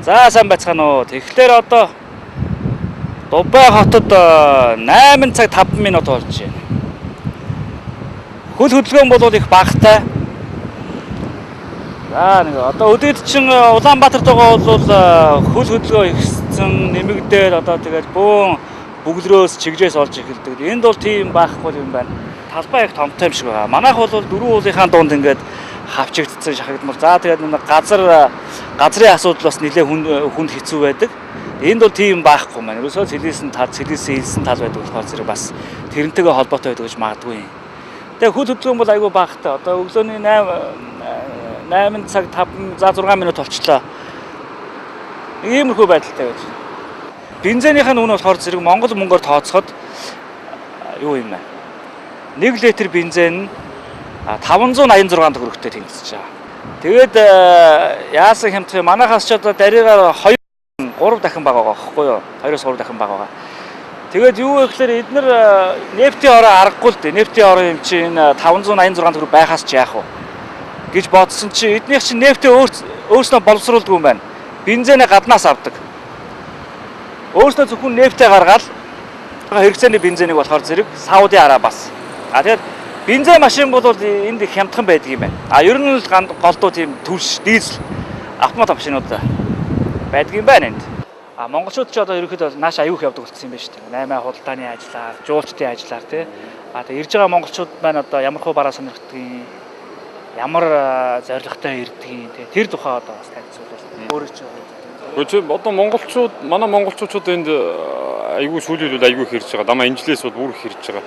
За сайн байцгаана уу. Тэгэхээр одоо Дубай хотод 8 цаг 5 минут болж байна. Хөл хөдөлгөөн бол их багатай. За нэг одоо өдөрт чинь Улаанбаатарт байгаа бол хөл хөдөлгөөн ихссэн, нэмэгдээд одоо тэгээд бөөн бүглөрөөс чигжээс олж эхэлдэг. Энд бол тийм байхгүй юм байна. Талбай их томтой юм шиг байгаа. Манайх бол дөрвөн уулынхаа дунд ингээд хавчигдсан шахагдмал. За тэгээд нэг газрын асуудал бас нэлээ хүнд хэцүү байдаг. Энд бол тийм байхгүй маань. Ерөөсөө цэлээсэн тал, цэлээсээ илсэн тал байдаг болохоор зэрэг бас тэрнтэйгээ холбоотой байдаг гэж магадгүй юм. Тэгээ хөл хөдөлгөөн бол айгүй багатай. Одоо өглөөний 8 цаг 5 за 6 минут болчлоо. Иймэрхүү байдалтай байж. Бензинийх нь үн болохоор зэрэг Монгол мөнгөөр тооцоход юу юм бэ? 1 литр бензин нь 586 төгрөгтэй тэнцэж байгаа. Тэгээд яасан хямдах юм? Манайхаас ч одоо даригаар 2 3 дахин бага байгаа байхгүй юу? 2-3 дахин бага байгаа. Тэгээд юу вэ гэхээр эднэр нефтийн ороо аргагүй л дээ. Нефтийн ороо юм чи энэ 586 төгрөг байхаас ч яах вэ гэж бодсон чи эднийх чинь нефтээ өөрснөө боловсруулдаг юм байна. Бензинээ гаднаас авдаг. Өөрснөө зөвхөн нефтээ гаргаад хэрэгцээний бензинийг болохоор зэрэг Сауди Арабаас. А тэгээд бензин машин бол энд их хямдхан байдаг юм байна. А ер нь л голдуу тийм түлш дизель автомат машинууд байдаг юм байна энд. А монголчууд ч одоо ерөнхийдөө нааш аюух явдаг болсон юм байна шүү дээ. 8 худалдааны ажиллаар, жуулчдын ажиллаар тий. А тэгээд ирж байгаа монголчууд маань одоо ямар хуу бараа сонирхдгийг, ямар зорилготой ирдгийг тий. Тэр тухай одоо бас танилцуулбал өөрөө ч. Гэхдээ одоо монголчууд, манай монголчууд энд айгүй сүүлийн үед айгүй их ирж байгаа. Дамаа инжлээс бол бүр их ирж байгаа.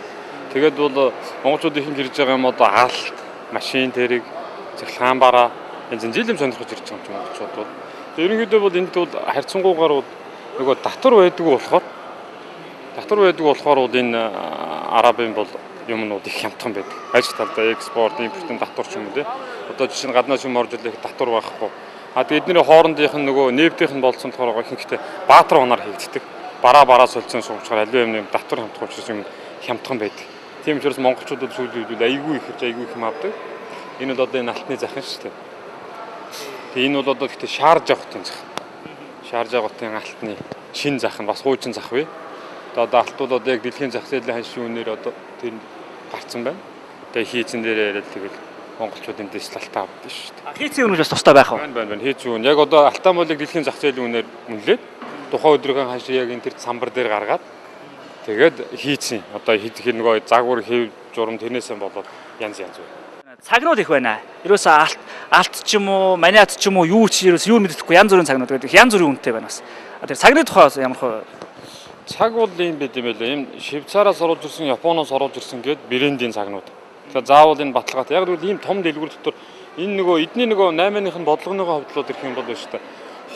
Тэгээд бол монголчууд ихэнх ирж байгаа юм одоо алт, машин тэрэг, цахилгаан бараа энэ зинжил юм сонирхож ирж байгаа юм чи монголчууд бол. Тэгээд ерөнхийдөө бол энд бол харьцангуйгаар бол нөгөө татвар байдаг болохоор бол энэ арабын бол юмнууд их хямдхан байдаг. Ажил талдаа экспорт, импортын татвар ч юм уу тий. Одоо жишээ нь гаднаас юм орж ирлээ татвар байхгүй. А тэгээд эдний хоорондынх нь нөгөө нефтийнх нь болсон болохоор ихэнхдээ баатар унаар хийгддэг. Бараа солилцсон суугчаар аливаа юм татвар хямдах учраас юм хямдхан байдаг. Тийм учраас монголчууд сүүлийн үед айгүй их хэрж айгүй их юм авдаг. Энэ бол одоо энэ алтны зах нь шүү дээ. Тэгээ энэ бол одоо гэхдээ Шаржа хотын зах. Шаржа хотын алтны шин зах нь бас хуучин зах бий. Одоо алт бол одоо яг дэлхийн зах зээлийн ханшийн үнээр одоо тэр гарцсан байна. Тэгээ хийцэн дээр яриад тэгэл монголчууд энд дэс алтаа авдаг шүү дээ. Хийцэн үнэ бас тустай байх уу? Байна. Хийцэн үн. Яг одоо алтан болыг дэлхийн зах зээлийн үнээр үнэлээд тухайн өдрийн ханш яг энэ тэр самбар дээр гаргаад тэгээд хийцэн. Одоо хийх нөгөө загвар хэв журам тэрнээсээ болоод янз янз байна. Цагнууд их байна. Ерөөсөө алт ч юм уу, маниат ч юм уу, юу ч ерөөс юу мэддэхгүй янз бүрийн цагнууд байдаг. Янз бүрийн үнэтэй байна бас. Тэр цагны тухай ямар хөө? Цаг бол ийм байд юм байлаа. Ийм Швейцараас оруулж ирсэн, Японоос оруулж ирсэн гээд брендийн цагнууд. Тэгэхээр заавал энэ баталгаатай. Яг гэвэл ийм том дэлгүүр дотор энэ нөгөө эдний нөгөө 8-ных нь бодлогоныгоо хувьд л ирэх юм бол байна шүү дээ.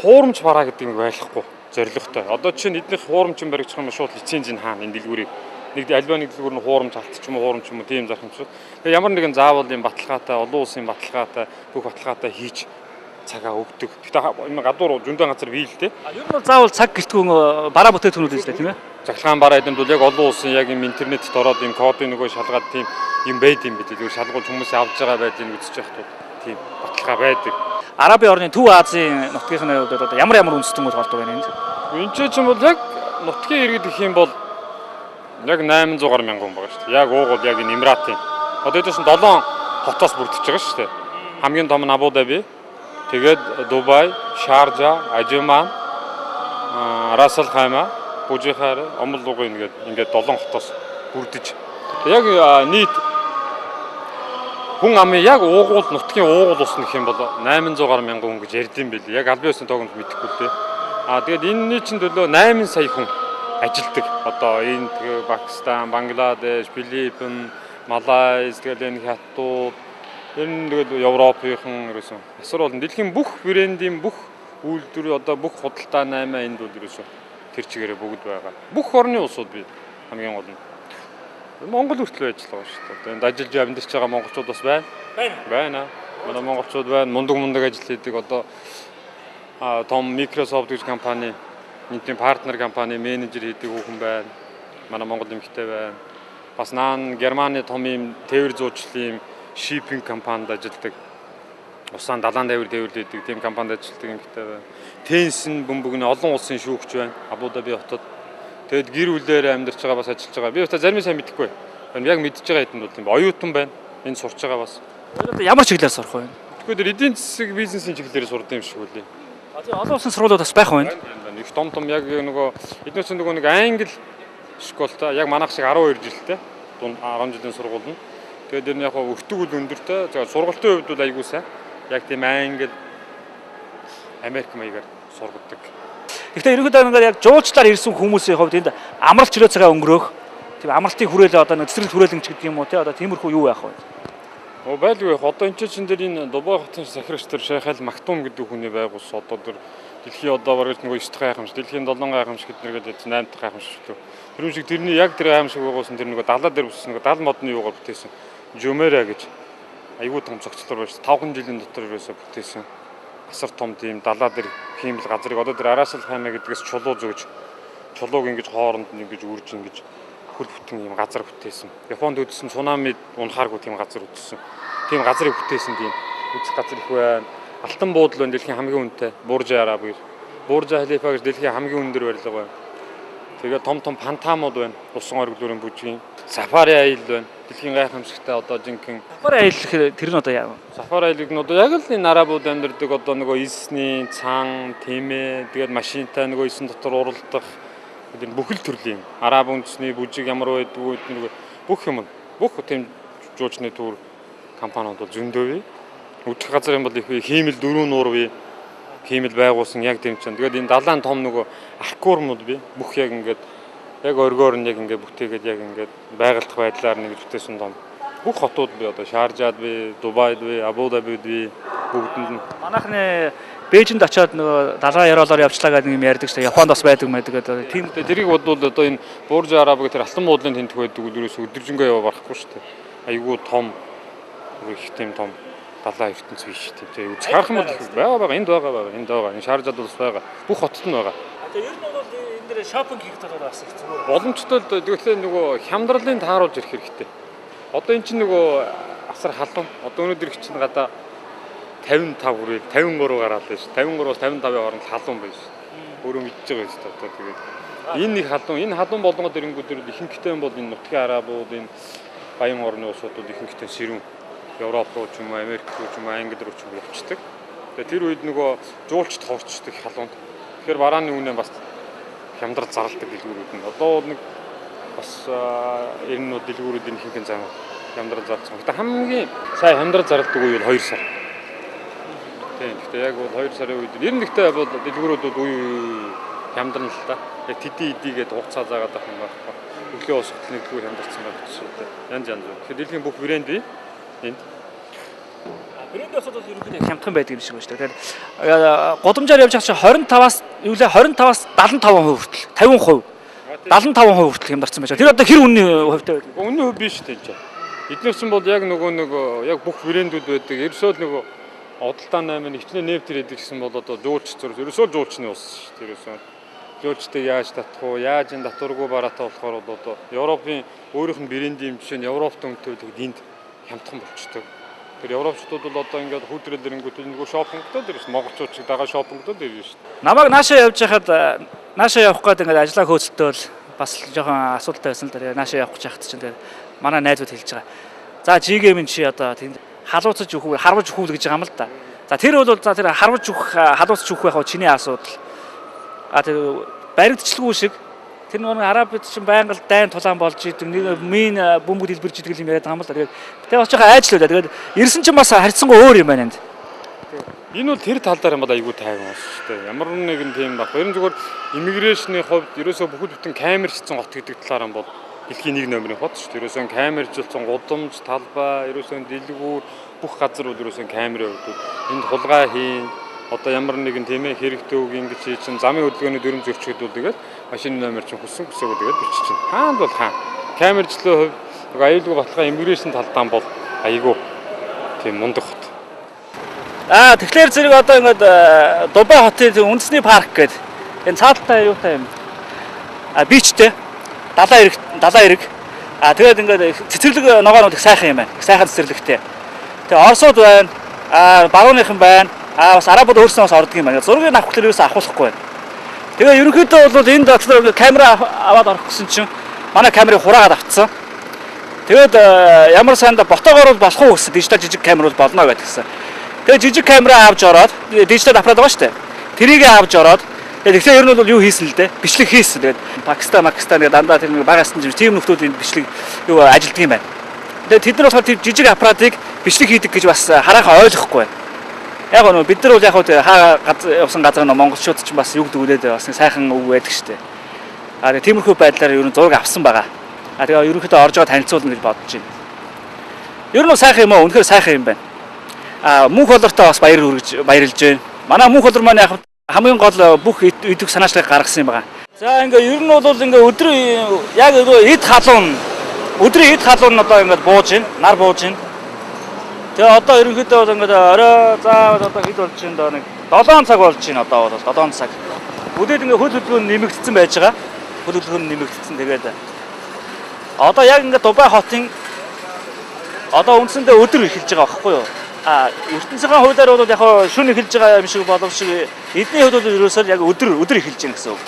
Хуурамч бараа гэдэг юм байхгүй зорилготой. Одоо жишээ нь эднийх хуурамч юм баригдах юм шууд лицензийг хаана энэ дэлгүүрийг нэг альва нэг дэлгүүр нь хуурамч алт ч юм уу хуурамч юм уу тийм зарах юм шиг. Тэгээ ямар нэгэн заавал ийм баталгаатай, олон улсын баталгаатай, бүх баталгаатай хийж цагаа өгдөг. Гэхдээ юм гадуур зөндөө газар бий л дээ. Ер нь бол заавал цаг гэлтгүүн бараа бүтээгдэхүүнүүд үзлээ тийм ээ. Цахилгаан бараа эдэмд бол яг олон улсын яг юм интернетд ороод юм кодын нөгөө шалгаад тийм юм байд юм бид. Зүгээр шалгуулж хүмүүс авж байгаа байдлыг үзэж байхад тийм баталгаа байдаг. Арабын орны Төв Азийн нутгийн хувьд одоо ямар ямар үндэстэн бол голдуу байна энд? Энд чинь бол яг нутгийн иргэд гэх юм бол яг 800 гаруй мянган хүн байгаа шүү дээ. Яг уугуул яг энэ Эмиратын. Одоо эдгээр чинь 7 хотоос бүрдэж байгаа шүү дээ. Хамгийн том нь Абу Даби. Тэгээд Дубай, Шаржа, Ажиман, Рас аль Хайма, Бужихар, Омол лугын ингээд 7 хотоос бүрдэж. Яг нийт хүн амын яг уугуул нутгийн уугуул ус нэх юм бол 800 гаруй мянган хүн гэж ярьд юм билээ. Яг албан ёсны тоогонд мэдэхгүй л дээ. А тэгээд энэний чинь төлөө 8 сая хүн ажилдаг. Одоо энэ тэгээ Пакистан, Бангладеш, Филиппин, Малайз, тэгэл энэ Хятад, ер нь тэгэл Европынхан ерөөсөн асар олон дэлхийн бүх брендийн бүх үйлдвэр одоо бүх худалдаа 8 энд бол ерөөсөн тэр чигээрээ бүгд байгаа. Бүх орны улсууд бий хамгийн гол нь. Монгол хүртэл байж л байгаа шүү дээ. Одоо энд ажиллаж амьдарч байгаа монголчууд бас байна. Байна. Манай монголчууд байна. Мундаг ажил хийдэг. Одоо том Microsoft гэж компани энэний партнер компани менежер хийдэг хүүхэн байна. Манай монгол эмэгтэй байна. Бас наан Германы том ийм тээвэр зуучлалын ийм шиппинг компанид ажилладаг. Усаан далайн дайвар дээвэрлэдэг тийм компанид ажилладаг эмэгтэй байна. Тенсэн бөмбөг нь олон улсын шүүгч байна. Абу Даби хотод. Тэгэд гэр бүлээр амьдарч байгаа бас ажиллаж байгаа. Би одоо зарим сайн мэдэхгүй. Яг мэдж байгаа хэдэнд бол тийм оюутан байна. Энд сурч байгаа бас. Одоо ямар чиглэлээр сурах вэ? Тэгэхээр тэр эдийн засаг бизнесийн чиглэлээр сурд юм шиг үлээ. Тийм олон улсын сургуулиуд бас байх байна. Их том том яг нөгөө эднээс нөгөө нэг англи школтой яг манайх шиг 12 жилтэй 10 жилийн сургууль нь. Тэгээд тэр нь яг өртөг үл өндөртэй. Тэгээд сургалтын хувьд бол айгүй сайн. Яг тийм англи Америк маягаар сургадаг. Гэхдээ ерөнхийдөө ингээд яг жуулчлаар ирсэн хүмүүсийн хувьд энд амралт чөлөө цагаа өнгөрөөх тийм амралтын хүрээлэн одоо нэг цэцэрлэг хүрээлэн ч гэдэг юм уу тий одоо тиймэрхүү юу байх вэ? Оо байлгүй яг одоо энэ чинь дээр энэ Дубай хотын сахирагч тэр Шейх Аль Мактум гэдэг хүний байгуулсан одоо тэр дэлхийн одоо бараг нөгөө 9 дахь гайхамшиг, дэлхийн 7 гайхамшиг гэдэг нэргээд 8 дахь гайхамшиг шүү дээ. Тэр юм шиг тэрний яг тэр гайхамшиг байгуулсан тэр нөгөө далаа дээр бүссэн нөгөө 70 модны юугаар бүтээсэн Жумера гэж айгүй том цогцлоор байж 5 жилийн дотор ерөөсө бүтээсэн. Асар том тийм далаа дээр хиймэл газрыг одоо тэр Арасал хаймаа гэдгээс чулуу зөөж чулууг ингэж хооронд нь ингэж үрж ингэж хөл бүтэн юм газар бүтээсэн. Японд үдсэн цунамид унахааргүй тийм газар үдсэн. Тийм газрыг бүтээсэн тийм үзэх газар их байна. Алтан буудал байна дэлхийн хамгийн үнэтэй. Бурж Араб гэж. Бурж Халифа гэж дэлхийн хамгийн өндөр барилга байна. Тэгээд том том пантамууд байна. Усан оргилуурын бүжгийн. Сафари аялал байна. Дэлхийн гайхамшигтай одоо жинхэнэ Сафари аялал гэхээр тэр нь одоо яа вэ? Сафари аялал нь одоо яг л энэ арабууд амьдардаг одоо нөгөө эсний цан, тэмээ, тэгээд машинтай нөгөө эсэн дотор уралдах энэ бүхэл төрлийн араб үндэсний бүжиг ямар байдгүй нөгөө бүх юм бүх тийм жуучны төр компаниуд бол зөндөө бий. Үдэх газар юм бол их бий. Хиймэл дөрөв нуур бий. Хиймэл байгуулсан яг тийм чинь. Тэгээд энэ далайн том нөгөө аквариумууд бий. Бүх яг ингээд яг оргиор нь яг ингээд бүтээгээд яг ингээд байгальдах байдлаар нэг бүтээсэн том бүх хотууд би одоо Шаржад би, Дубайд би, Абу Дабид би бүгдэнд нь. Манайхны Бээжинд очиод нөгөө далайн ёроолоор явчлаа гэдэг юм ярьдаг шүү дээ. Японд бас байдаг байдаг гэдэг. Тийм үү. Тэрийг бодвол одоо энэ Бурж Араб гэх тэр алтан буудлын тентх байдаг ерөөсө өдөржингөө яваа барахгүй шүү дээ. Айгүй том их тийм том далайн ертөнц биш тийм. Тэгээ үзэх харах юм бол их байгаа байгаа энд байгаа байгаа энд байгаа. Энэ Шаржад бол бас байгаа. Бүх хотод нь байгаа. Тэгээ ер нь бол энэ дээр шопинг хийх бол бас их зүгээр. Боломжтой л тэгэхээр нөгөө хямдралын тааруулж ирэх хэрэгтэй. Одоо эн чинь нөгөө асар халуун. Одоо өнөөдөр их чинь гадаа 55 хүрээ 53 гараал байж. 53-аас 55-ын хооронд халуун байж. Өөрөө мэдж байгаа юм шүү дээ. Одоо тэгээд энэ нэг халуун, энэ халуун болонгод ирэнгүүт ихэнхдээ бол энэ нутгийн арабууд, энэ баян орны улсууд ихэнхдээ сэрүүн Европ руу ч юм уу, Америк руу ч юм уу, Англи руу ч юм уу явцдаг. Тэгээд тэр үед нөгөө жуулчд ховорчдаг халуунд. Тэгэхээр барааны үнэ бас хямдрал зарладаг дэлгүүрүүд нь. Одоо нэг бас ер нь дэлгүүрүүдийн ихэнх зам хямдрал зарласан. Гэтэ хамгийн сайн хямдрал зарладаг үе бол 2 сар. Тийм. Гэтэ яг бол 2 сарын үед ер нь гэхдээ бол дэлгүүрүүд бол үе хямдрал л та. Яг тэдий эдийгээд хугацаа заагаад авах юм байхгүй. Өглөө босгол нэг дэлгүүр хямдарсан байх жишээтэй. Янз янз. Тэгэхээр дэлхийн бүх брэнд бий энд. Брэнд босод бол ерөнхийдөө хямдхан байдаг юм шиг байна шүү дээ. Тэгэхээр гудамжаар явж байгаа чинь 25-аас юу лээ 25-аас 75% хүртэл 50%. 75% хүртэл хямдарсан байж байгаа. Тэр одоо хэр үнний хувьтай байдаг? Үнний хувь биш үү энэ. Эднээс чинь бол яг нөгөө нэг яг бүх брэндүүд байдаг. Ерөөсөө л нөгөө одолтаа 8 хичнээн нефтер гэдэг гэсэн бол одоо жуулч зур ерөөсөө жуулчны улс шүү дээ. Ерөөсөө жуулчдыг яаж татах уу, яаж энэ татваргүй бараатай болохоор бол одоо Европын өөрийнх нь брендийн юм жишээ нь Европт өмтөө тэгэд энд хямдхан болчдөг. Тэр европчууд бол одоо ингээд хүүтрэл ирэнгүүт нөгөө шопингдод ирсэн шүү. Монголчууд чиг дагаа шопингдод ирнэ шүү. Намайг наашаа явж хахад наашаа явах гээд ингээд ажиллаа хөөцөлтөөл бас жоохон асуудалтай байсан л да. Наашаа явах гэж хахад чинь тэгээд манай найзууд хэлж байгаа. За жигэм чи одоо тэнд халууцаж өгөх үү, харваж өгөх үү гэж байгаа юм л да. За тэр бол за тэр харваж өгөх, халууцаж өгөх байх чиний асуудал. А тэр баригдчихлгүй шиг тэр нөгөө арабууд чинь байнга л дайн тулаан болж идэг, нэг мин бөмбөг дэлбэрж идэг юм яриад байгаа юм л да. Тэгээд тэгээ бас жоохон айжл байлаа. Тэгээд ирсэн чинь бас харьцангуй өөр юм байна энд. Энэ бол тэр тал дээр юм бол айгүй тайван бас шүү дээ. Ямар нэгэн тийм баг. Ер нь зүгээр иммигрейшны хувьд ерөөсөө бүхэл бүтэн камерчсан хот гэдэг талаар юм бол дэлхийн нэг номерын хот шүү дээ. Ерөөсөө камерчилсан гудамж, талбай, ерөөсөө дэлгүүр бүх газар бол ерөөсөө камерын хувьд энд хулгай хийн. Одоо ямар нэгэн тийм хэрэгтэй үг ингэж чи чинь замын хөдөлгөөний дүрм зөрчигдүүл тэгээд машины номер чинь хүссэн хүсээгүй тэгээд бичиж чинь. Хаана бол хаана. Камерчлалын хувьд нөгөө аюулгүй баталгаа иммигрейшн талдаан бол айгүй тийм мундаг хот. Аа тэгэхээр зэрэг одоо ингээд Дубай хотын үндэсний парк гэдэг энэ цааталтай юутай юм. А бичтэй далайн эрэг. А тэгээд ингээд цэцэрлэг ногоонууд их сайхан юм байна. Их сайхан цэцэрлэгтэй. Тэгээ Оросууд байна. Барууныхан байна. Бас арабууд өөрснөө бас ордог юм байна. Зургийг авах гэхээр ерөөсөө авахлахгүй байна. Тэгээ ерөнхийдөө бол энд дотор камера аваад орох гэсэн чинь манай камерыг хураагаад авцсан. Тэгээд ямар санда ботоогоор бол болох уу гэсэн дижитал жижиг камер бол болно гэдгсэн. Тэгээд жижиг камера авч ороод дижитал аппарат байгаа шүү дээ. Тэрийг авч ороод тэгээд тэгэхээр ер нь бол юу хийсэн л дээ. Бичлэг хийсэн. Тэгээд Пакистан, Макистан гэдэг дандаа тэр нэг багассан юм тийм нөхдүүд энд бичлэг юу ажилддаг юм байна. Тэгээд тэд нар болохоор тэр жижиг аппаратыг бичлэг хийдэг гэж бас хараахан ойлгохгүй байна. Яг нөө бид нар бол яг хөө хаа явсан газар нөө монголчууд ч бас юу гэдэг үлээд бас сайхан үг байдаг шүү дээ. Тэгээд тиймэрхүү байдлаар ер нь зураг авсан байгаа. Тэгээ ерөнхийдөө орж байгаа танилцуулна гэж бодож байна. Ер нь сайхан юм уу? Үнэхээр сайхан юм байна. Мөнх болортой бас баяр хүргэж баярлж байна. Манай мөнх болор маань яг хамгийн гол бүх идэвх санаачлагыг гаргасан юм байна. За ингээ ер нь бол ингээ өдөр яг эд халуун өдрийн эд халуун одоо ингээд бууж байна. Нар бууж байна. Тэгээ одоо ерөнхийдөө бол ингээд орой за одоо хэд болж байна доо нэг 7 цаг болж байна одоо бол 7 цаг. Өдөөд ингээ хөл хөдөлгөөн нэмэгдсэн байж байгаа. Хөл хөдөлгөөн нэмэгдсэн тэгээд одоо яг ингээд Дубай хотын одоо үндсэндээ өдөр эхэлж байгаа байхгүй юу? Ертөнцийн хуулиар бол яг шөнө эхэлж байгаа юм шиг боловч эдний хувьд бол ерөөсөө яг өдөр эхэлж байна гэсэн үг.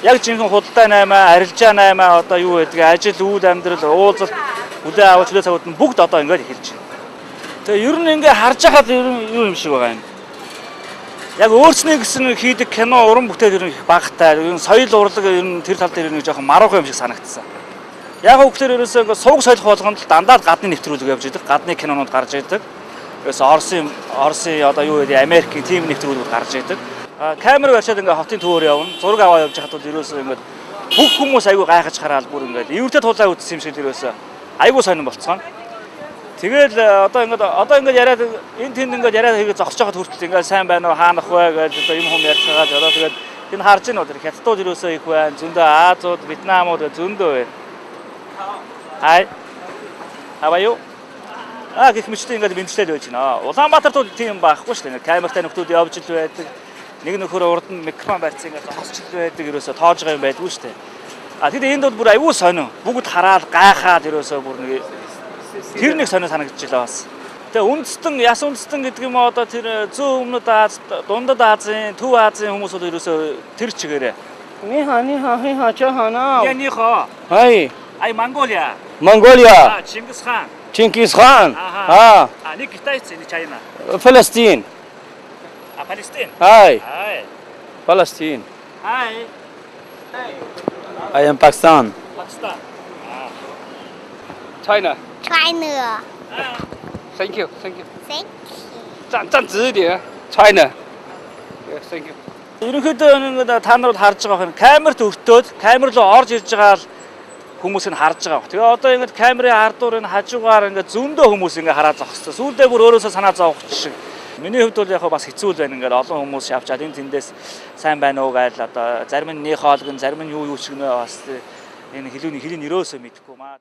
Яг жинхэнэ худалдаа 8, арилжаа 8 одоо юу гэдэг ажил, үйл амьдрал, уулзалт, хүлээ авах чөлөө цагууд нь бүгд одоо ингээд эхэлж байна. Тэгээ ер нь ингээ харж байхад ер нь юу юм шиг байгаа юм. Яг өөрснөө гэсэн хийдэг кино уран бүтээл ер нь их багатай. Ер нь соёл урлаг ер нь тэр тал дээр нэг жоохон маруухан юм шиг санагдсан. Яг үгээр ерөөсөө ингээ сувг солих болгонд л дандаа л гадны нэвтрүүлэг явж идэг. Гадны кинонууд гарч идэг. Ерөөсөө Оросын одоо юу гэдэг Америкийн тийм нэвтрүүлгүүд гарч идэг. Камер барьчаад ингээ хотын төвөөр явна. Зураг аваа явж хахад бол ерөөсөө ингээ бүх хүмүүс айгүй гайхаж хараал бүр ингээ эвэртэй тулаа үзсэн юм шиг л ерөөсөө айгүй сонирн болцгоо. Тэгэл одоо ингээд яриад энэ тэнд ингээд яриад хийгээ зогсож байхад хүртэл ингээд сайн байна уу хаанах вэ гэж одоо юм хүм ярьж байгаа. Одоо тэгээд энэ харж байна уу тэр хятадууд ерөөсөө их байна. Зөндөө Азууд, Вьетнамууд зөндөө байна. Hi. How are you? Гэх мэтчилэн ингээд мэндчлэл байж байна. Улаанбаатарт бол тийм байхгүй шүү дээ. Камертай нөхдүүд явж л байдаг. Нэг нөхөр урд нь микрофон барьсан ингээд зогсож л байдаг. Ерөөсөө тоож байгаа юм байдгүй шүү дээ. Тэгээд энд бол бүр аюу сонин. Бүгд хараад гайхаад ерөөсөө бүр нэг тэр нэг сонин санагдчихлаа бас. Тэгээ үндэстэн, яс үндэстэн гэдэг юм одоо тэр зүүн өмнөд Аз, дундад Азийн, Төв Азийн хүмүүс бол ерөөсөө тэр чигээрээ. 你好，你好，你好，就好呢。 Я нихо. Хай. Ай Монголия. Монголия. Чингис хаан. Чингис хаан. Нэг Китайц, нэг Чайна. Палестин. Палестин. Хай. Хай. Палестин. Хай. I am Pakistan. Pakistan. China. China. Thank you, thank you. Thank you. 站直一点。China. Yeah, thank you. Ерөнхийдөө нэг та нар бол харж байгаа юм. Камерт өртөөд камер руу орж ирж байгаа л хүмүүс нь харж байгаа. Тэгээ одоо ингээд камерын ардуур энэ хажуугаар ингээд зөндөө хүмүүс ингээд хараад зогссон. Сүүлдээ бүр өөрөөсөө санаа зовох шиг. Миний хувьд бол яг бас хэцүү л байна. Ингээд олон хүмүүс шавчаад энэ тэндээс сайн байна уу гайл одоо зарим нь нэх хоолг нь зарим нь юу юу шиг нэ бас энэ хэлүүний хэлийг ерөөсөө мэдэхгүй маа.